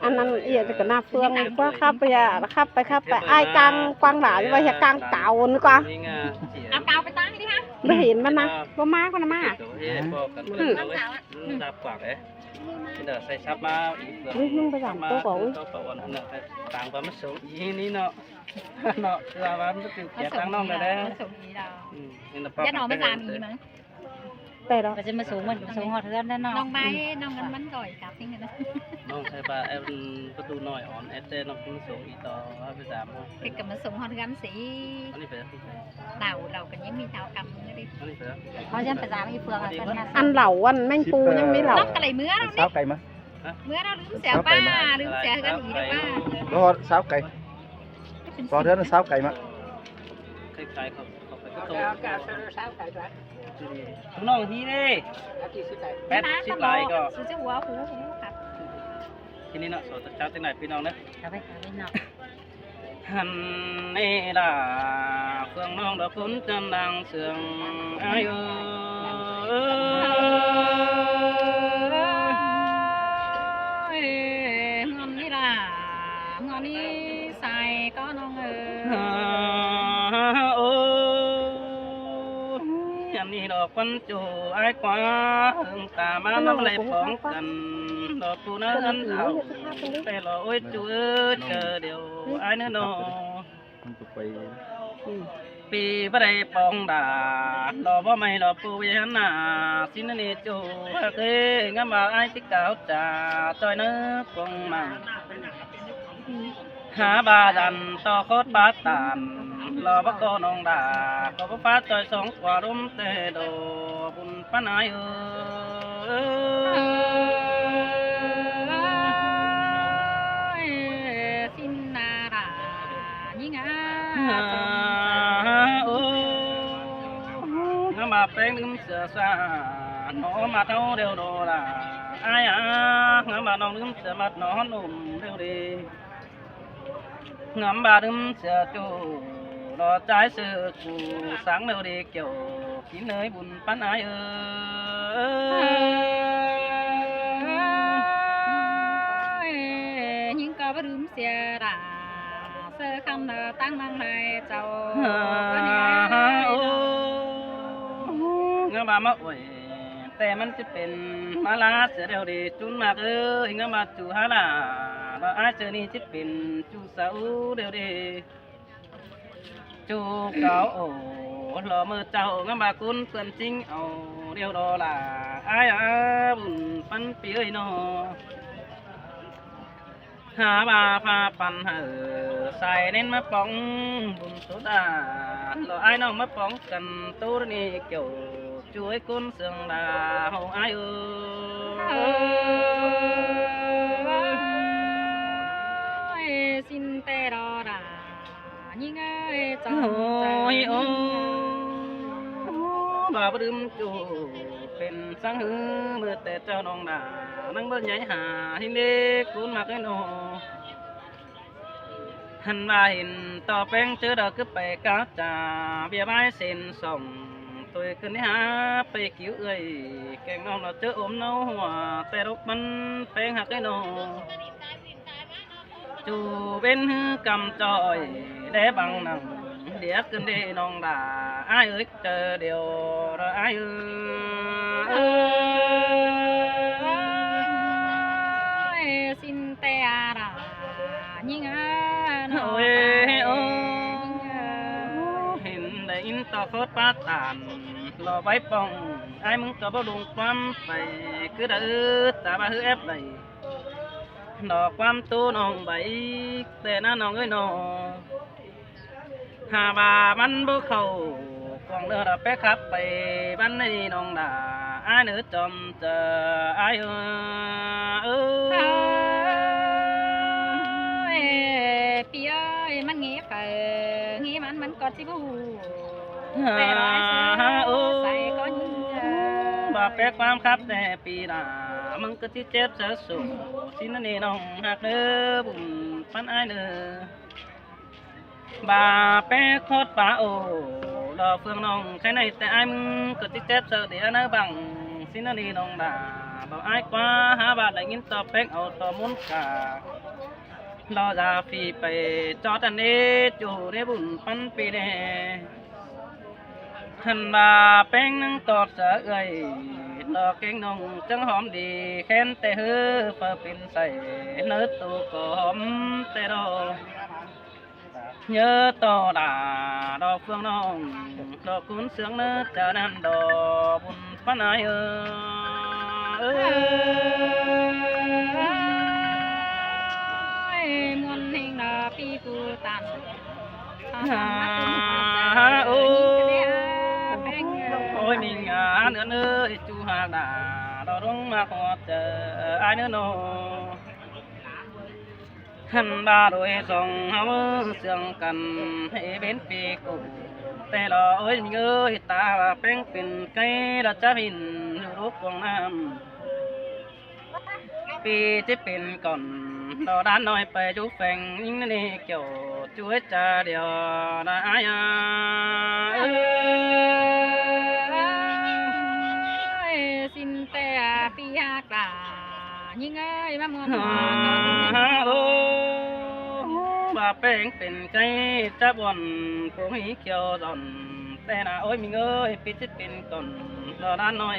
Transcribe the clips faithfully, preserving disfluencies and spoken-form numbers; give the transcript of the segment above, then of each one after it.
Ăn năn ỉa ꞌchí ꞌcọ ꞌna Phương ꞌquá khắp ꞌpẹ, khắp ꞌpẹ, khắp ꞌpẹ. Ai cang quang lả ꞌchí ꞌva ꞌhiạk cang cáu ꞌnị ꞌquá. Au cáo pay ꞌtáng đi hả? Báu hên ꞌmắn ꞌna. Báu ꞌmá ꞌquá ꞌna ꞌmá. Hử. Đáp quảng đấy. Bây giờ xây sắp má ý tưởng. Ui, ꞌnưng pay dản sắp má ꞌtố ꞌcọ, ui. Có bảo ổn hơn là phải táng qua mất sống ý ní nó. Nó, cứ là bán bất cứ Má kéo sống tăng nông ý rồi là, đấy. Má sống ý là. Ừ, nên là Dắt nó mới dám ý mà. Té đó. Báu ꞌchí ꞌmá sống ꞌmắn sống ꞌhọt ꞌhướn đấy nó. Nông bay, nông ngắn mắn gọi cặp tính rồi đó. Nông xe ba em bắt tu nòi ổn, em xe nông cũng sống ý to, bây giờ mà. Cái cầm ꞌmắn sống ꞌhọt ꞌhướn xí. Anh đi về. Đảo, đảo cái nhím mì thảo cầm nữa đi. Anh đi về. Thôi, em phải dám ý Phương à, Anh đi cân mất. Ăn lẩu, ăn manh pú, nhưng mới lẩu. Nông cái này mưa đâu Sao đi. Cày mà. Mưa đâu, lúm xéo ba, lúm xéo ꞌhướn ý được ba. Nó sao cày. Có ꞌhướn sao cày mà. Cái cày không, không phải cái tô. Chúng nó hí đi. Pét xíp lại cơ. Sư chứ húa hú hú khắp. Khi ní nó số tật cháo tiếng này phi nông đấy. Chào bên, chào bên nông. Hăn nê đa Phương nông đó phun chân đang sương ai ơi. Ngon đi là, ngon đi sai có nông ơi. Ôi, ăn đi đó quân chủ ai quá hưng ta má năm lệ phóng cần đó tu nơ ăn ảo. Tê lo ôi chủ ơi, chờ điều ai nữa nó. Pí báu đảy pong đa, lo báu ꞌmạy lo pú ꞌviến nả, ꞌsịn ꞌnị ꞌchu, ꞌhặc ꞌhế, ngắm ꞌva ai ꞌchí cáo ꞌchạ, ꞌchoi ꞌnớ pong măng. Hả ba dăn ꞌto khót bá tản, lo báu ꞌcọ nông đa, ꞌcọ báu phá ꞌchoi sống ꞌquá ꞌlốm tê đô, bun ꞌpắn ai ơi. Ôi, xin nả đa. Ơ, ơ, ngắm ꞌva ꞌpéng ꞌlứm sửa sa, nó ꞌmá tháo đeo đô đa. Ai à, ngắm ꞌva nông ꞌlứm sửa ꞌmá nó ꞌnôm đeo đi. Ngắm ꞌva ꞌlứm sửa ꞌchu, nó ꞌchái sửa ꞌchu, sáng đeo đi kiểu, kín ơi bun ꞌpắn ai ơi. Ôi, những có báu ꞌlứm sửa đa. Sơ khăm nơ tăng mang lai chào. Ơ, ơ, ơ. Ngắm ꞌva ꞌmá ôi, tê ꞌmắn ꞌchí pên ꞌmá ꞌlạ sửa đeo đi, ꞌchún ꞌmặc ơi, ngắm ꞌva ꞌchu hả đa, ꞌva ai sửa ꞌnị ꞌchí pên ꞌchu sa u đeo đi. ꞌChu cáo ổ, lo ꞌmưa chảu ngắm ꞌva cún ꞌpươn ꞌchính au, đeo đô đa, ai à, bun ꞌpắn pí ơi nó. Hả ꞌva pha păn hả, sai nên ꞌmá póng bun số đa, lo ai nông ꞌmá póng căn tô ꞌnị kiểu, ꞌchu ơi cún sương đa, hông ai ơi. Ôi, xin tê đô đa. Ôi, ơ, ꞌva báu ꞌlứm ꞌchu, pên sáng hứ, ꞌmưa tê ꞌchọ nông đa, năng báu nháy hả, ꞌhính đế, cún ꞌmặc ơi nó. Hăn ꞌva hên ꞌto ꞌpéng ꞌchớ đa cứ pay cáo ꞌchạ, ꞌviạk bái sên sỏng, tôi cứ ní hả, pay cứu ơi, keng nông nó ꞌchớ ốm ꞌnâu hua, tê đốc ꞌmắn ꞌpéng ꞌhặc ơi nó. ꞌChu bến hứ căm ꞌchoi, đé bằng nẳng, đĩa cơn đê nông đa, ai ơi, chờ điều đó ai ơi. Ôi, xin tê à đa, những à, nó ôi, ôi, những à. Hên đa in ꞌto khót bá tản, lo bái pong, ai ꞌmứng ꞌcọ báu đung ꞌquám pay, cứ đa ư, ta bá hứ ép đảy. Nó ꞌquám tu nông bái, tê ná nông ơi nó. Hả, ꞌva ꞌmắn báu khảu cuông ꞌnớ ꞌlẹo, ꞌpéc khắp pay ꞌvắn ꞌnị ꞌnọng đa. Ải ꞌnớ chom ꞌchớ ải ơ. Ơi, pi ơi, ꞌmắn ꞌnghé phaư, ꞌnghé ꞌmắn ꞌmắn ꞌcọ ꞌchí báu hu. Hả, ơi, ơi, sai ꞌcọ ꞌnhính. ꞌVa ꞌpéc ꞌquám khắp té pi đa, ꞌmắn ꞌcọ ꞌchí chếp sáư sổ. ꞌSịn ꞌnị ꞌnọng ꞌhặc ꞌnớ, bun ꞌpắn ải ꞌnớ. ꞌVa ꞌpéc khót pá ổ, lo ꞌphượng ꞌnọng khay ꞌnị té ải ꞌmắn ꞌcọ ꞌchí chếp sáư đi ꞌnớ bang. ꞌSịn ꞌnị ꞌnọng đa, lo ải ꞌquá hả ꞌva đảy ꞌnghín ꞌto ꞌpéc au ꞌto ꞌmốn cả. Lo da phi pay ꞌchọ ꞌtan ꞌnị, ꞌchu ꞌnị bun ꞌpắn pi ꞌnị. Hẳn ꞌva ꞌpéng ꞌnưng tót sáư ơi, lo kéng ꞌnọng chắng hóm đi khen té ꞌhứ, phaư pên say ꞌnớ ꞌtô ꞌcọ hóm té lo. ꞌNhớ ꞌto đa, lo ꞌphượng ꞌnọng, lo cốn ꞌsướng ꞌnớ ꞌchớ ꞌnặn lo, bun ꞌpắn ải ơ. Ơi, ꞌmuôn ꞌhêng lo pi ꞌcọ ꞌtan. Hả, ơ. Ôi, ôi, ꞌmí ngả ꞌnớ ꞌnớ, ꞌchu hả đa, lo ꞌlống ꞌmặc ꞌhọt ꞌchớ ải ꞌnớ ꞌnớ. Hẳn ꞌva đôi song ꞌháu ꞌsướng căn, ê bến pi ꞌcọ té lo. Ôi ꞌmí ơi, ta ꞌva ꞌpéng pên ꞌcáy lo chả pên, ꞌhụ đúc cuông ꞌnặm. Pi ꞌchí pên cỏn, lo đán ꞌnọi pay dú pheng, ꞌnhính ꞌnị kiẻo ꞌchu ꞌchớ điêu đa ải ơ. Ơi, ꞌsịn té pi hả ꞌcọ ꞌnhính ơi, ꞌmá ꞌmuôn. Hả, ơ. ꞌVa ꞌpéng pên ꞌcáy chả buôn, cuông hí kiẻo dọn té đa. Ôi ꞌmí ơi, pi ꞌchí pên cỏn, lo đán ꞌnọi.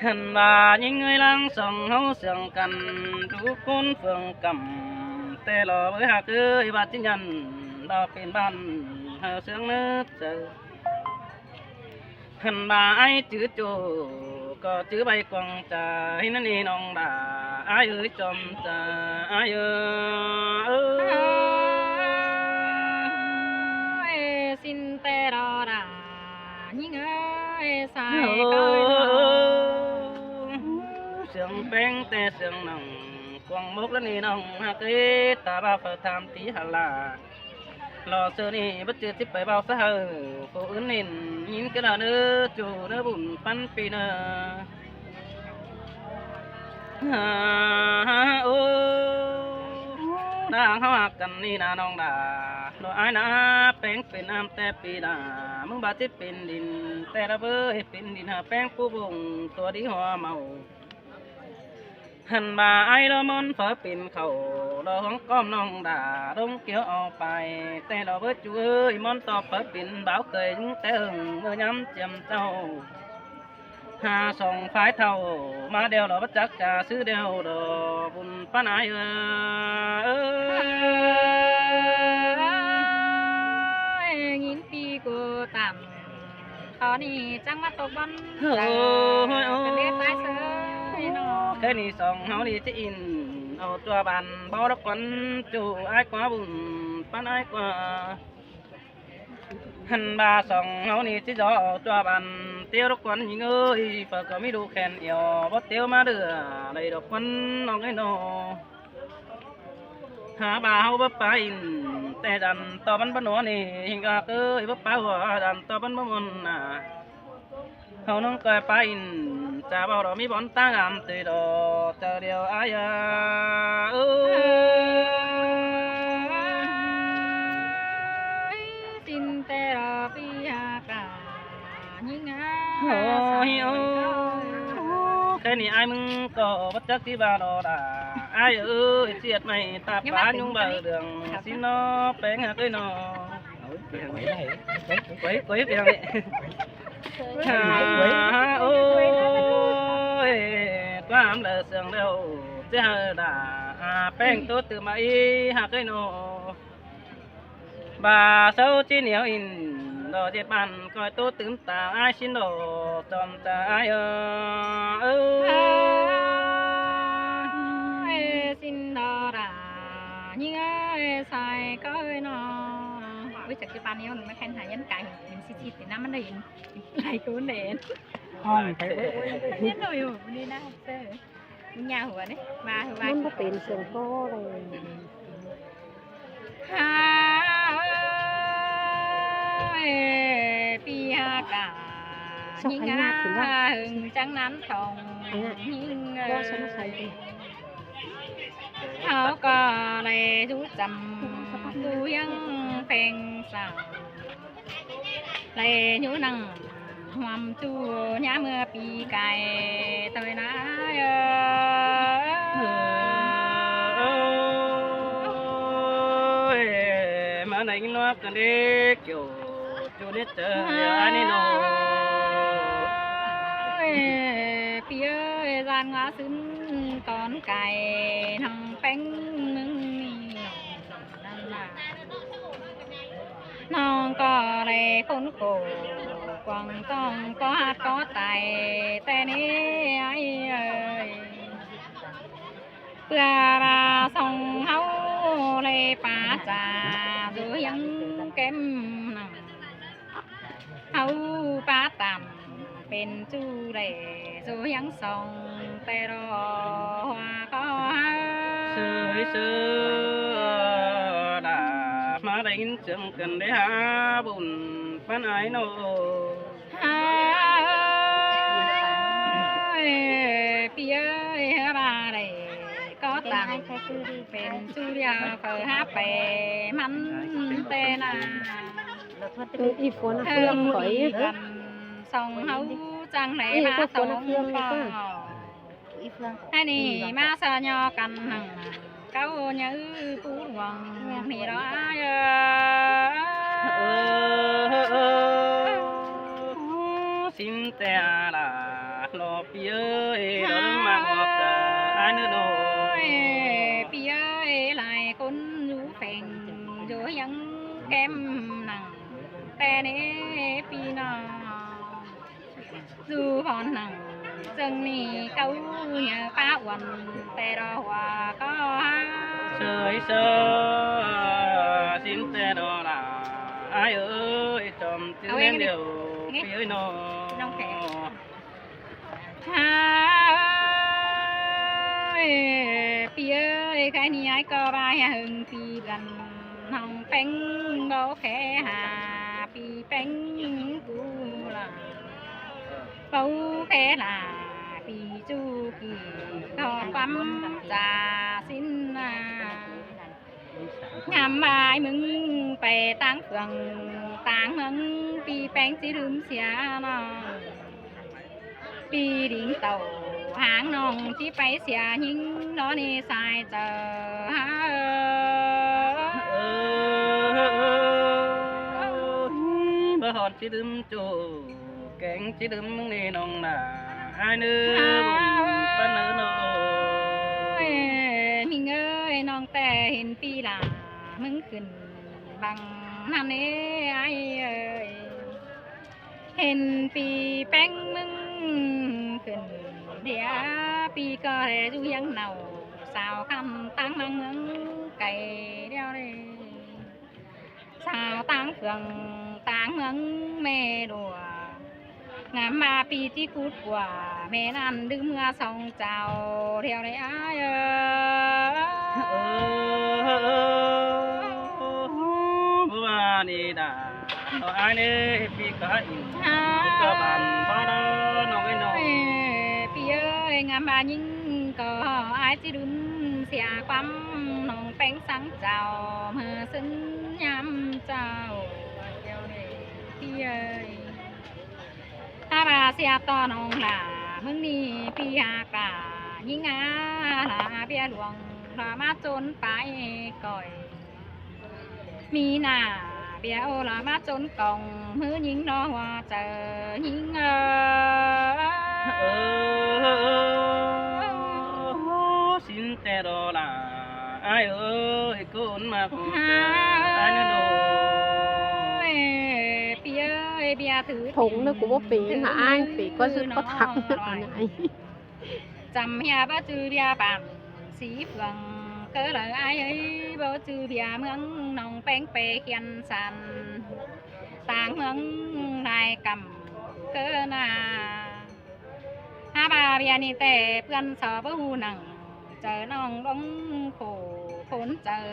Hẳn ꞌva ꞌnhính ơi, ꞌláng song ꞌháu ꞌsướng căn, dú cốn ꞌphượng cắm té lo. Bới ꞌhặc ơi, ꞌva ꞌchí nhẳn lo pên bản, hảư ꞌsướng ꞌnớ ꞌchớ. Hẳn ꞌva ải chứ ꞌchu, ꞌcọ chứ bay cuông ꞌchớ ꞌhịn ꞌnị ꞌnọng đa. Ải ơi, chom ꞌchớ ải ơ. Ơi, ꞌsịn té lo đa, ꞌnhính ơi, sai ꞌcọ ơi lo. ꞌSướng ꞌpéng té ꞌsướng ꞌnọng, cuông mốc ꞌlạ ꞌnị ꞌnọng ꞌhặc ơi, ta ꞌva phaư tham tí hả ꞌlạ. Lo ꞌsớ ꞌnị báu ꞌchư ꞌchí pay báu sáư hảư, phủ ứn ꞌnịn ꞌnhính ꞌcọ lo ꞌnớ, ꞌchu ꞌnớ bun ꞌpắn pi ꞌnớ. Hả, ơ. Đang ꞌháu ꞌhặc căn ꞌnị ꞌna ꞌnọng đa, lo ải ꞌna ꞌpéng pên ꞌnặm té pi đa, ꞌmứng ꞌva ꞌchí pên đin té lo bới, pên đin hả ꞌpéng pú bông tua đi hua mau. Hẳn ꞌva ải lo ꞌmón phaư pên khảu, lo ꞌhuống ꞌcóm ꞌnọng đa, ꞌlống kiẻo au pay té lo bới ꞌchu ơi, ꞌmón ꞌto phaư pên báo khơi ꞌnhính té ưng, ꞌmưa ꞌnhắm chiêm ꞌchạu. Hả, song phái thảu ꞌmá điêu lo báu chắc ꞌchạ ꞌsứ điêu lo, bun ꞌpắn ải ơ. Ơi, ꞌnhính pi ꞌcọ tẳm. Tón ꞌnị chắng ꞌmá tốc bón. Ôi, ôi, ôi. Khay ꞌnị song ꞌháu ꞌnị ꞌchí in au ꞌchua bản báu đốc quán, ꞌchu ải ꞌquá, bun ꞌpắn ải ꞌquá. Hẳn ꞌva song ꞌháu ꞌnị ꞌchí dú au ꞌchua bản ꞌtiếu đốc quán ꞌnhính ơi, phaư ꞌcọ ꞌmí đu khen yua báu ꞌtiếu ꞌmá đưa đảy đốc quán ꞌnọng ơi ꞌnớ. Hả, ꞌva ꞌháu báu pá in té dăn ꞌto bắn báu ꞌnọ ꞌnị, ꞌhịnh ꞌhặc ơi, báu pá hua dăn ꞌto bắn báu ꞌmuôn ꞌna. ꞌHáu ꞌnưng ꞌcoi pá in, chả báu lo ꞌmí bón ꞌtáng am tui lo, ꞌchớ điêu ải ơ. Ơi, ꞌsịn té lo pi hả ꞌcọ ꞌnhính ơi. Ôi, ôi. Khay ꞌnị ải ꞌmứng ꞌcọ báu chắc ꞌchí ꞌva lo đa. Ải ơi, ꞌchí ꞌdệt ꞌmạy ta pá ꞌnhúng báu đường, ꞌsịn ꞌnọ ꞌpéng hả ꞌcọ ꞌnọ. Quấy, quấy, quấy. Hả, ôi, ꞌquám lơ sương điêu, ꞌchí hảư đa, à, ꞌpéng ꞌtố tứm ꞌmá ꞌnị hả ꞌcọ ꞌnọ. ꞌVa sau ꞌchí ꞌnéo in, lo ꞌdệt bản ꞌcoi ꞌtố tứm ta ải ꞌsịn lo, chom ta ải ơ. Ơ, ꞌsịn lo đa. ꞌNhính ơi, sai ꞌcọ ơi ꞌnọ. Ui, chắc chứ ꞌpan ꞌnéo ꞌnưng ꞌmá khen hả ꞌnhắn cai, hên xít xít thì ꞌnắm ꞌmắn đảy hên. Lai ꞌcốn đảy hên. Hong, phải ui, ui, ui. ꞌNhắn đảy hên, đi na, sơ. Nhà hùa đế, và hùa. ꞌMắn báu pên sương ꞌcọ đảy. Hả ơi, pi hả cả. Sọc ꞌnhính hả ngạ, thì bác. Hưng chắng nắn thong. Hả ngạ. ꞌNhính ơi. Bác sắp nó sai đi. Hảư ꞌcọ đảy dú chăm, dú ꞌhiếng pheng sáo. Lai ꞌnhú nẳng ꞌhuôm ꞌchu ꞌnhá ꞌmưa pi cai ꞌtoi ꞌnớ. Ơi, ꞌmá nẳng ꞌnọk căn đế kiu ꞌchu nết ꞌchớ ꞌnị ꞌnọ. Ơi, pi ơi, ꞌdan ꞌngá ꞌsứn con cai ꞌnọng ꞌpéng ꞌmướng ꞌnị ꞌnọng ꞌnặn ꞌnạ. ꞌNọng ꞌcọ đảy khốn khổ, quảng tong ꞌcọ ꞌhạt ꞌcọ tai, té ꞌnị ải ơi. ꞌPưa ꞌva song ꞌháu đảy pá ꞌchạ, dú ꞌhiếng kém nẳng. ꞌHáu pá tẳm pên ꞌchu đảy, dú ꞌhiếng song té ꞌlọ hua ꞌcọ hả. Sới sớ đa, ꞌmá đảy ꞌnhính ꞌchương căn đế hả bun ꞌpắn ải ꞌnọ. Hả ơi, pi ơi, hả ꞌva đảy ꞌcọ tẳng pên ꞌchu ꞌlẹo, phaư hả pay ꞌmắn té ꞌnạ. Ơ, ꞌí phua ꞌnạ ꞌphương khỏi. Song ꞌháu chắng đảy ꞌmá tông ꞌcọ. Hả ꞌnị ꞌmá sa ꞌnhó căn nẳng ꞌcáu ꞌnhá ư pú luông ꞌnị ꞌló ải ơi. Ơ, ơ, ơ. Sính té ꞌlạ ꞌló pi ơi, ꞌló ꞌlớng ꞌmá ꞌhọt ải ꞌnớ ꞌnọ. Pi ơi, lai ꞌcốn dú pheng, dú ꞌhiếng kém nẳng, té ꞌnị pi ꞌnọng. Dú phón nẳng ꞌsướng ꞌnị ꞌcáu ꞌnhá pá uôn té ꞌlọ hua ꞌcọ hả. Sới sớ sính té ꞌló ꞌlạ ải ơi, chom chứ ꞌnén điêu pi ơi ꞌnọ. Hả ơi, pi ơi, khái ꞌnị ải ꞌcọ ꞌva hả hưng pi bươn ꞌnọng ꞌpéng báu khé hả, pi ꞌpéng cu ꞌlạ. Báu khé ꞌlạ, pi ꞌchu kỉ ꞌcọ ꞌquám ꞌchạ sính ꞌnạ. ꞌNhăm ải ꞌmứng pay ꞌtáng phường ꞌtáng ꞌmướng, pi ꞌpéng ꞌchí ꞌlứm sia ꞌnọng. Pi đính tảu háng ꞌnọng ꞌchí pay sia ꞌnhính ꞌnọ ꞌnị sai chaư hả. Ơ, ơ, ơ, ơ. Báu hỏn ꞌchí ꞌlứm ꞌchu kéng ꞌchí ꞌlứm ꞌmứng ꞌnị ꞌnọng ꞌnạ. Ải ꞌnớ bun ꞌpắn ꞌnớ ꞌnọ. Ơi, ꞌmính ơi, ꞌnọng té hên pi ꞌlạ ꞌmứng khửn bang ꞌnặn ꞌnị ải ơi. Hên pi ꞌpéng ꞌmứng khửn đĩa, pi ꞌcọ đảy dú ꞌhiếng nảu, sáo khăn ꞌtáng ꞌmướng cai ꞌlẹo đảy. Sáo ꞌtáng phường ꞌtáng ꞌmướng ꞌme đua. Ngắm ꞌva pi ꞌchí cút ꞌquá ꞌme ꞌnặn đứm ꞌmưa song chao ꞌlẹo đảy ải ơi. Ơ, báu ꞌva ꞌnị đa. Ải ꞌnị pi ꞌcọ hả ꞌnị. Hả. ꞌCọ bản báu đa ꞌnọng ơi ꞌnọ. Ê, pi ơi, ngắm ꞌva ꞌnhính ꞌcọ ải ꞌchí ꞌlứm sia ꞌquám ꞌnọng ꞌpéng sắng chao, ꞌmưa ꞌsướng ꞌnhăm chao. Pi ơi. Hả ꞌva sia ꞌto ꞌnọng ꞌlạ, ꞌmướng ꞌnị pi hả cả, ꞌnhính ꞌlạ ꞌviạk luông, ꞌlạ ꞌmá ꞌchốn pay khỏi. ꞌMí ꞌnạ ꞌviạk ô ꞌlạ ꞌmá ꞌchốn cong, ꞌmứ ꞌnhính ꞌnọ hua chaư ꞌnhính ơ. Ơ, sính té ꞌló ꞌlạ ải ơi, ꞌcốn ꞌmá ꞌhọt ải ꞌnớ ꞌnọ. Ơi, pi ơi, ꞌviạk thứ phóng ꞌnớ ꞌcọ báu pên hả ải, pên ꞌcọ ꞌsứ ꞌcọ thắc ꞌnớ ải. Chăm hia báu chứ ꞌviạk bản xí phường ꞌcọ ꞌlạ ải ơi, Báu chứ ꞌviạk ꞌmướng ꞌnọng ꞌpéng pay khiên san, ꞌtáng ꞌmướng lai căm ꞌcọ ꞌna. Hák ꞌva ꞌviạk ꞌnị ꞌtẹ ꞌpươn so báu ꞌhụ nẳng, chaư ꞌnọng ꞌlống khổ khốn chaư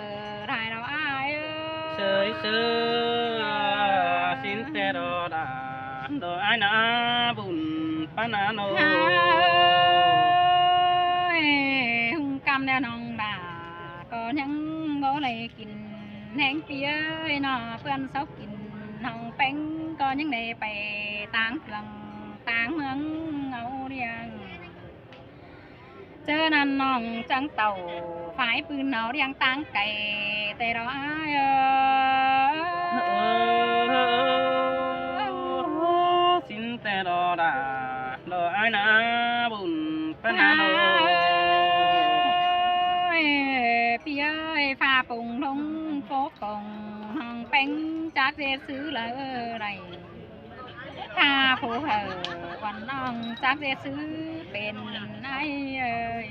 lai lo ai ơi. Sới sớ, sín ꞌtẹ lo đa, lo ai ꞌna bun ꞌpắn ꞌna ꞌnớ. Ơi, ꞌhung ꞌcắm ꞌnẹ ꞌnọng đa ꞌcọ ꞌnhắng báu đảy kin ꞌhéng ꞌpi ơi ꞌnọ, ꞌpươn sốc kin ꞌnọng ꞌpéng ꞌcọ ꞌnhắng đảy pay ꞌtáng phường ꞌtáng ꞌmướng au ꞌliệng. ꞌChớ ꞌnặn ꞌnọng chắng tảu phái ꞌpưn au ꞌliệng ꞌtáng cay ꞌtẹ lo ai ơi. Sín ꞌtẹ lo đa, lo ai ꞌna bun ꞌpắn ꞌna ꞌnớ. Ơi, ꞌpi ơi, ꞌphạ pông ꞌlống phốp pông ꞌnọng ꞌpéng chắc ꞌdệt ꞌsứ lỏ đảy. ꞌPhạ phủ hảư ꞌquăn ꞌnọng chắc ꞌdệt ꞌsứ pên ai ơi.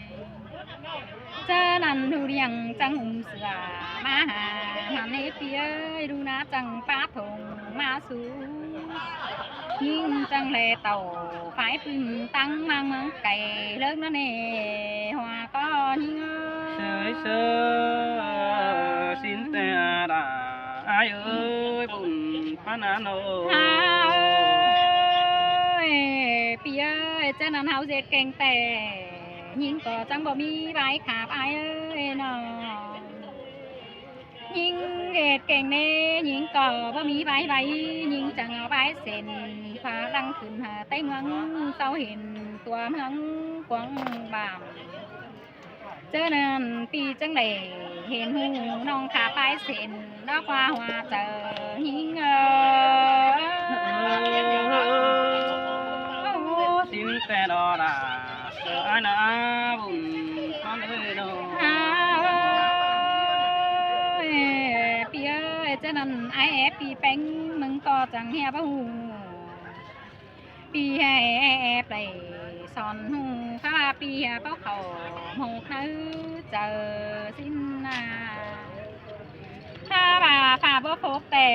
ꞌChớ ꞌnặn ꞌlụk ꞌliệng chắng ứm sửa ꞌmá ha ꞌnặn ꞌnị ꞌpi ơi, ꞌlụk ꞌná chắng pák thông ꞌmá sú. ꞌNhính chắng ꞌlé tảu phái ꞌpưn ꞌtáng ꞌmướng ꞌmướng cay ꞌlớng ꞌnớ ꞌnê, hua ꞌcọ ꞌnhính ơi. Sới sớ, sín ꞌtẹ đa, ai ơi, bun ꞌpắn ꞌna ꞌnớ. Ơi, ꞌpi ơi, ꞌchớ ꞌnặn ꞌháu ꞌdệt keng ꞌtẹ, ꞌnhính ꞌcọ chắng báu ꞌmí ꞌvái khắp ai ơi ꞌnọ. ꞌNhính ꞌdệt keng ꞌnê, ꞌnhính ꞌcọ báu ꞌmí ꞌvái ꞌvái, ꞌnhính chắng au ꞌvái sên, phá lăng khửn hả Tây ꞌmướng, sau hên tua ꞌmướng quảng bảm. ꞌChớ ꞌnặn ꞌpi chắng đảy hên ꞌhụ ꞌnọng khắp ꞌvái sên, ꞌlẹo ꞌquá hua chaư ꞌnhính ơi. Sín ꞌtẹ lo đa, ai ꞌna bun ꞌpắn ơi ꞌnớ. Ơi, ꞌpi ơi, ꞌchớ ꞌnặn ai é ꞌpi ꞌpéng ꞌmướng ꞌcọ chắng ꞌhế báu ꞌhụ. ꞌPi hả é é pay son ꞌhụ, khắp ꞌpi hả báu khảu ꞌmộc ꞌnớ chaư sín ꞌna. Hák ꞌva ꞌphạ báu phốp ꞌtẹ,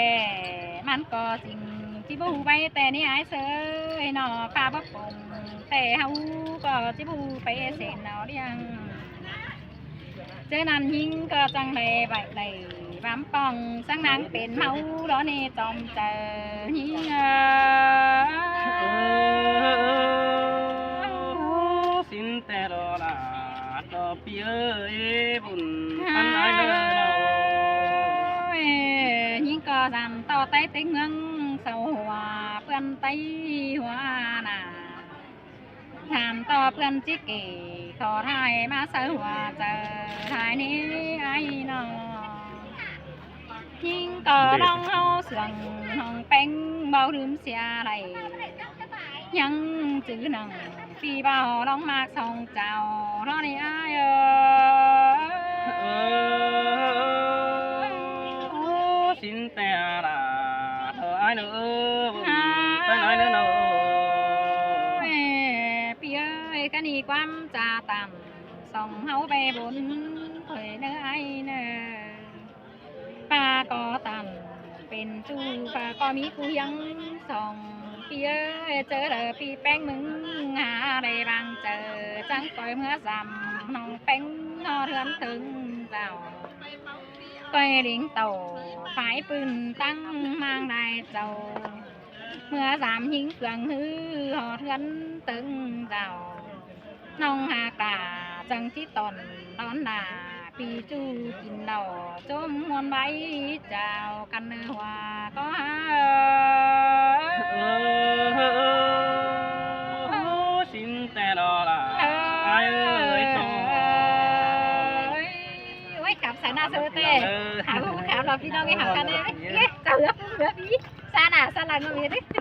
ꞌmắn ꞌcọ ꞌchí ꞌchí báu ꞌhụ ꞌvạy ꞌtẹ ꞌnị ai ꞌsớ ꞌnọ, ꞌphạ báu pông ꞌtẹ ꞌháu ꞌcọ ꞌchí báu ꞌhụ pay sên au ꞌliệng. ꞌChớ ꞌnặn ꞌnhính ꞌcọ chắng đảy ꞌvạy đảy bám pong, săng nẳng pên ꞌháu lo ꞌnị chom chaư ꞌnhính ơi. Sín ꞌtẹ lo đa, lo ꞌpi ơi, bun ꞌpắn ai ꞌnớ ꞌnớ. Ơi, ꞌnhính ꞌcọ dăm ꞌto ꞌTáy tếng ꞌmướng sau hua ꞌpươn ꞌTáy hua ꞌna. Dăm ꞌto ꞌpươn ꞌchí kỉ khót ꞌhại ꞌmá sáư hua chaư ꞌhại ꞌnị ai ꞌnọ. ꞌNhính ꞌcọ ꞌlống ꞌháu sương ꞌnọng ꞌpéng báu ꞌlứm sia đảy. ꞌNhắng chứ nẳng ꞌpi báu ꞌlống ꞌmặc song chảu lo ꞌnị ai ơi. Sín ꞌtẹ đa, lo ai ꞌnớ, bun ꞌpắn ai ꞌnớ ꞌnớ. Ơi, ꞌpi ơi, ꞌcọ ꞌnị ꞌquám ꞌchạ tăm song ꞌháu ꞌvạy bôn thôi ꞌnớ ai ꞌnớ. ꞌPhạ ꞌcọ tăm pên ꞌchu, ꞌphạ ꞌcọ ꞌmí ꞌcu ꞌhiếng song. ꞌPi ơi, ꞌchớ đaư ꞌpi ꞌpéng ꞌmứng hả đảy bang chaư, chắng ꞌcoi ꞌmứa dăm ꞌnọng ꞌpéng ꞌhọt ꞌhướn ꞌtớng dảu. ꞌCoi ꞌlính tảu phái ꞌpưn ꞌtáng ꞌmáng lai chảu, ꞌmứa dăm ꞌhính phương ꞌhứ ꞌhọt ꞌhướn ꞌtớng dảu. ꞌNọng hák đa chắng ꞌchí tỏn đón đa, ꞌpi ꞌchu kin lảu ꞌchốm ꞌmuôn bái chảu căn ꞌnớ hua ꞌcọ hả. Sín ꞌtẹ lo đa, ai ơi, ôi, khắp sa ꞌna sơ ꞌtẹ. Hảư ꞌhụ khắp lo ꞌpi ꞌnọng ꞌnị hảư căn ꞌnê. Chảu ꞌhứa ꞌpứng ꞌhứa ꞌpi. Sa ꞌna sa lăng ꞌnị.